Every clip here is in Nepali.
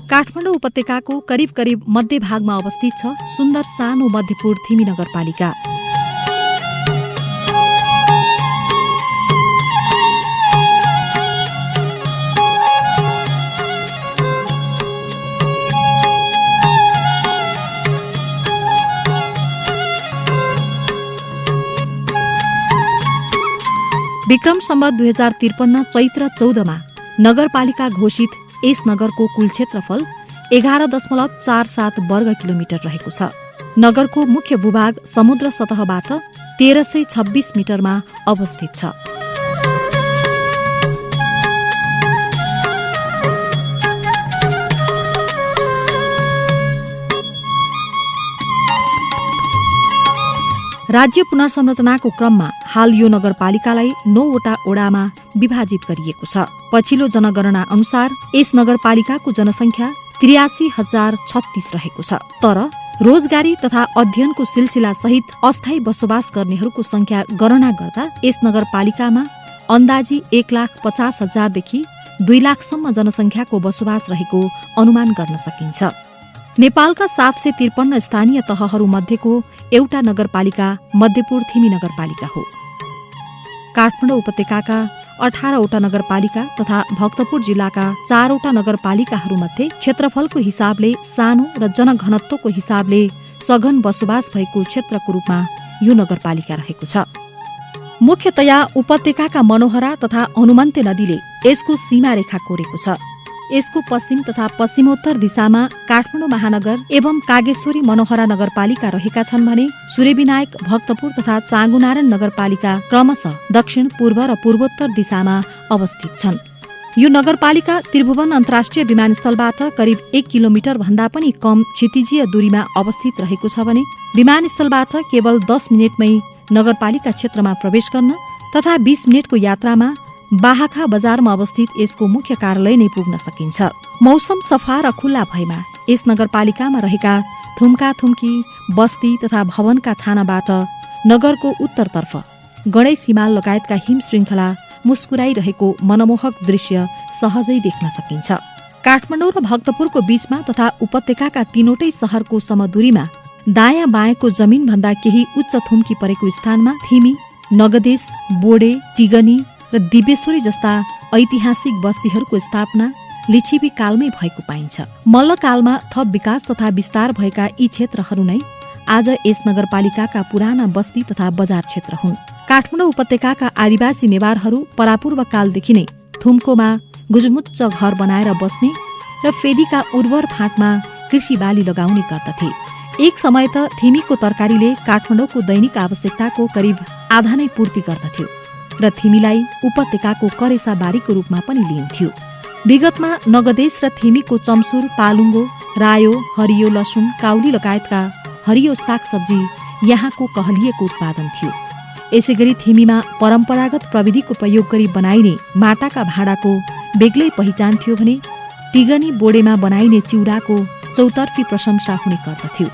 काठमाडौँ उपत्यकाको करिब करिब मध्य भागमा अवस्थित छ सुन्दर सानो मध्यपुर थिमी नगरपालिका। विक्रम सम्वत 2053 चैत्र 14 नगरपालिका घोषित यस नगरको कुल क्षेत्रफल 11.47 वर्ग किलोमिटर रहेको छ। नगरको मुख्य भूभाग समुद्र सतहबाट 1326 मिटरमा अवस्थित छ। राज्य पुनर्संरचनाको क्रममा हाल यो नगरपालिकालाई 9 वटा ओडामा विभाजित गरिएको छ। पछिल्लो जनगणना अनुसार यस नगरपालिकाको जनसङ्ख्या 83,036 रहेको छ। तर रोजगारी तथा अध्ययनको सिलसिला सहित अस्थायी बसोबास गर्नेहरूको संख्या गणना गर्दा यस नगरपालिकामा अन्दाजी 1,50,000 देखि 2 लाखसम्म जनसङ्ख्याको बसोबास रहेको अनुमान गर्न सकिन्छ। नेपालका 753 स्थानीय तहहरू मध्येको एउटा नगरपालिका मध्यपुर थिमी नगरपालिका हो। काठमाडौँ उपत्यकाका 18 वटा नगरपालिका तथा भक्तपुर जिल्लाका 4 वटा नगरपालिकाहरूमध्ये क्षेत्रफलको हिसाबले सानो र जनघनत्वको हिसाबले सघन बसोबास भएको क्षेत्रको रूपमा यो नगरपालिका रहेको छ। मुख्यतया उपत्यकाका मनोहरा तथा हनुमन्ते नदीले यसको सीमा रेखा कोरेको छ। यसको पश्चिम तथा पश्चिमोत्तर दिशामा काठमाडौँ महानगर एवं कागेश्वरी मनोहरा नगरपालिका रहेका छन् भने सूर्यविनायक भक्तपुर तथा चाँगुनारायण नगरपालिका क्रमशः दक्षिण पूर्व र पूर्वोत्तर दिशामा अवस्थित छन्। यो नगरपालिका त्रिभुवन अन्तर्राष्ट्रिय विमानस्थलबाट करिब 1 किलोमिटर भन्दा पनि कम क्षितिजीय दूरीमा अवस्थित रहेको छ भने विमानस्थलबाट केवल 10 मिनटमै नगरपालिका क्षेत्रमा प्रवेश गर्न तथा 20 मिनटको यात्रामा बाहाखा बजारमा अवस्थित यसको मुख्य कार्यालय नै पुग्न सकिन्छ। मौसम सफा र खुल्ला भएमा यस नगरपालिकामा रहेका थुम्का थुम्की बस्ती तथा भवनका छानाबाट नगरको उत्तरतर्फ गणेश हिमाल लगायतका हिम श्रृङ्खला मुस्कुराइरहेको मनमोहक दृश्य सहजै देख्न सकिन्छ। काठमाडौँ र भक्तपुरको बीचमा तथा उपत्यकाका तीनवटै शहरको समदूरीमा दायाँ बायाँको जमिन भन्दा केही उच्च थुम्की परेको स्थानमा थिमी, नगदेश, बोडे, टिगनी र दिव्येश्वरी जस्ता ऐतिहासिक बस्तीहरूको स्थापना लिच्छवी कालमै भएको पाइन्छ। मल्लकालमा थप विकास तथा विस्तार भएका यी क्षेत्रहरू नै आज यस नगरपालिकाका पुराना बस्ती तथा बजार क्षेत्र हुन्। काठमाडौँ उपत्यकाका आदिवासी नेवारहरू परापूर्व कालदेखि नै थुम्कोमा गुजमुच्च घर बनाएर बस्ने र फेदीका उर्वर फाँटमा कृषि बाली लगाउने गर्दथे। एक समय त थिमीको तरकारीले काठमाडौँको दैनिक आवश्यकताको करिब आधा नै पूर्ति गर्दथ्यो र थिमीलाई उपत्यकाको करेसा बारीको रूपमा पनि लिइन्थ्यो। विगतमा नगदेश र थिमीको चम्सुर, पालुङ्गो, रायो, हरियो लसुन, काउली लगायतका हरियो सागसब्जी यहाँको कहलिएको उत्पादन थियो। यसैगरी थिमीमा परम्परागत प्रविधिको प्रयोग गरी बनाइने माटाका भाँडाको बेग्लै पहिचान थियो भने टिगनी बोडेमा बनाइने चिउराको चौतर्फी प्रशंसा हुने गर्दथ्यो।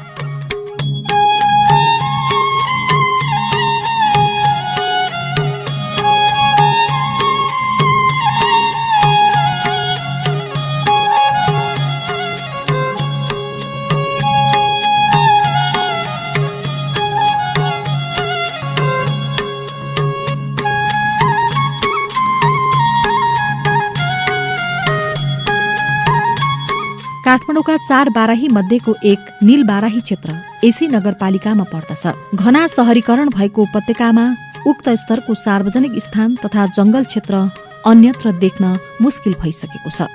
काठमाडौँका 4 बाराही मध्येको एक नील बाराही क्षेत्र यसै नगरपालिकामा पर्दछ। घना शहरीकरण भएको उपत्यकामा उक्त स्तरको सार्वजनिक स्थान तथा जंगल क्षेत्र अन्यत्र देख्न मुस्किल भइसकेको छ।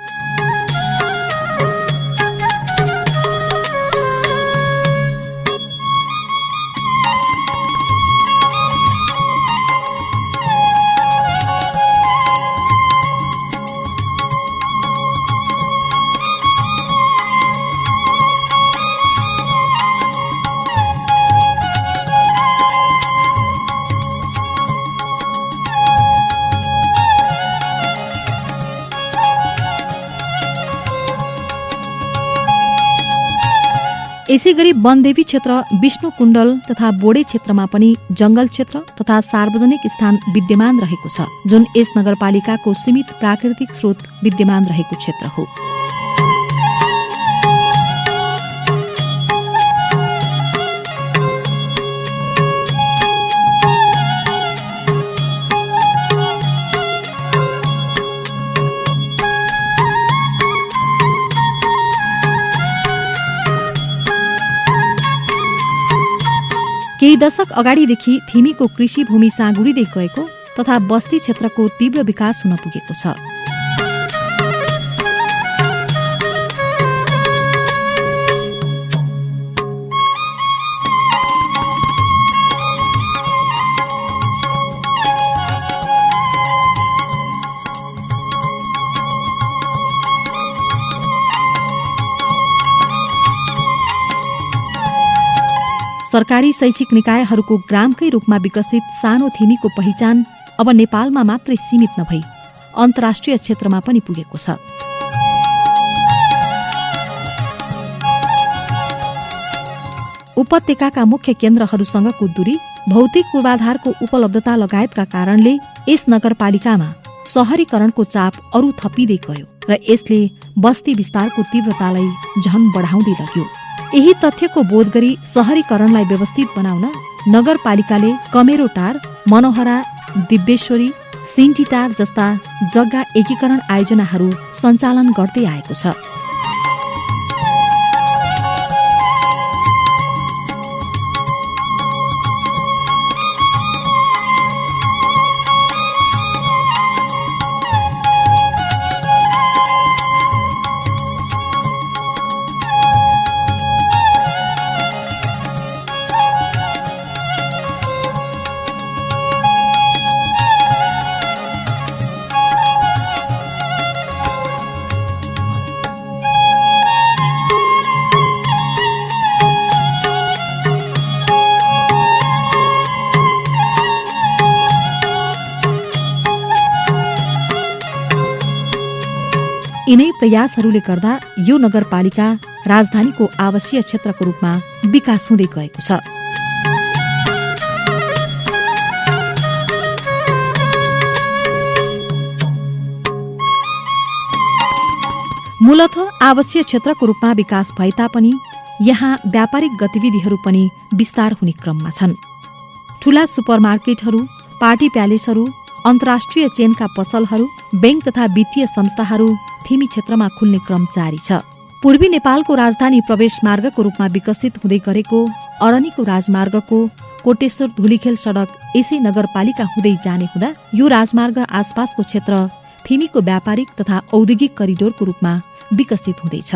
यसैगरी वनदेवी क्षेत्र, विष्णु कुण्डल तथा बोडे क्षेत्रमा पनि जंगल क्षेत्र तथा सार्वजनिक स्थान विद्यमान रहेको छ, जुन यस नगरपालिकाको सीमित प्राकृतिक स्रोत विद्यमान रहेको क्षेत्र हो। केही दशक अगाडिदेखि थिमीको कृषि भूमि साँगुरिँदै गएको तथा बस्ती क्षेत्रको तीव्र विकास हुन पुगेको छ। सरकारी शैक्षिक निकायहरूको ग्रामकै रूपमा विकसित सानो थिमीको पहिचान अब नेपालमा मात्रै सीमित नभई अन्तर्राष्ट्रिय क्षेत्रमा पनि पुगेको छ। उपत्यकाका मुख्य केन्द्रहरूसँगको दूरी, भौतिक पूर्वाधारको उपलब्धता लगायतका कारणले यस नगरपालिकामा शहरीकरणको चाप अरू थपिँदै गयो र यसले बस्ती विस्तारको तीव्रतालाई झन बढाउँदै लग्यो। यही तथ्यको बोध गरी शहरीकरणलाई व्यवस्थित बनाउन नगरपालिकाले कमेरोटार, मनोहरा, दिव्येश्वरी, सिन्टीटार जस्ता जग्गा एकीकरण आयोजनाहरू सञ्चालन गर्दै आएको छ। यिनै प्रयासहरूले गर्दा यो नगरपालिका राजधानीको आवासीय क्षेत्रको रूपमा विकास हुँदै गएको छ। मूलत आवासीय क्षेत्रको रूपमा विकास भए तापनि यहाँ व्यापारिक गतिविधिहरू पनि विस्तार हुने क्रममा छन्। ठूला सुपरमार्केटहरू, पार्टी प्यालेसहरू, अन्तर्राष्ट्रिय चेनका पसलहरू, बैंक तथा वित्तीय संस्थाहरू थिमी क्षेत्रमा खुल्ने क्रम जारी छ। पूर्वी नेपालको राजधानी प्रवेश मार्गको रूपमा विकसित हुँदै गरेको अरनिको राजमार्गको कोटेश्वर धुलीखेल सडक यसै नगरपालिका हुँदै जाने हुँदा यो राजमार्ग आसपासको क्षेत्र थिमीको व्यापारिक तथा औद्योगिक करिडोरको रूपमा विकसित हुँदैछ।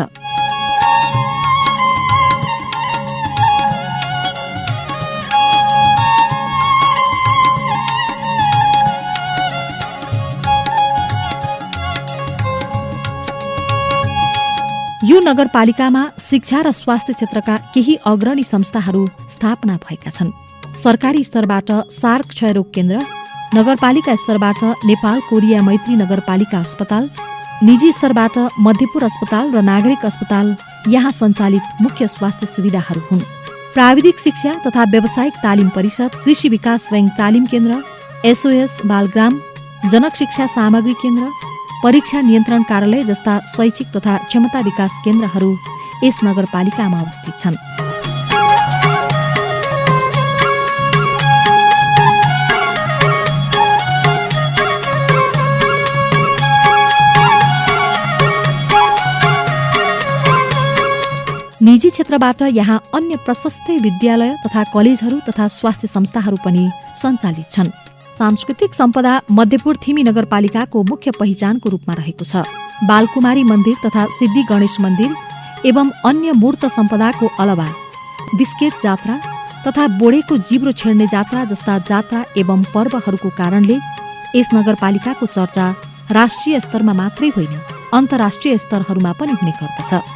यो नगरपालिकामा शिक्षा र स्वास्थ्य क्षेत्रका केही अग्रणी संस्थाहरू स्थापना भएका छन्। सरकारी स्तरबाट सार्क क्षयरोग केन्द्र, नगरपालिका स्तरबाट नेपाल कोरिया मैत्री नगरपालिका अस्पताल, निजी स्तरबाट मध्यपुर अस्पताल र नागरिक अस्पताल यहाँ सञ्चालित मुख्य स्वास्थ्य सुविधाहरू हुन्। प्राविधिक शिक्षा तथा व्यावसायिक तालिम परिषद, कृषि विकास बैंक तालिम केन्द्र, एसओएस बालग्राम, जनक शिक्षा सामग्री केन्द्र, परीक्षा नियन्त्रण कार्यालय जस्ता शैक्षिक तथा क्षमता विकास केन्द्रहरू यस नगरपालिकामा अवस्थित छन्। निजी क्षेत्रबाट यहाँ अन्य प्रशस्त विद्यालय तथा कलेजहरू तथा स्वास्थ्य संस्थाहरू पनि सञ्चालित छन्। सांस्कृतिक सम्पदा मध्यपुर थिमी नगरपालिकाको मुख्य पहिचानको रूपमा रहेको छ। बालकुमारी मन्दिर तथा सिद्धि गणेश मन्दिर एवं अन्य मूर्त सम्पदाको अलावा बिस्केट जात्रा तथा बोडेको जिब्रो छेड्ने जात्रा जस्ता जात्रा एवं पर्वहरूको कारणले यस नगरपालिकाको चर्चा राष्ट्रिय स्तरमा मात्रै होइन अन्तर्राष्ट्रिय स्तरहरूमा पनि हुने गर्दछ।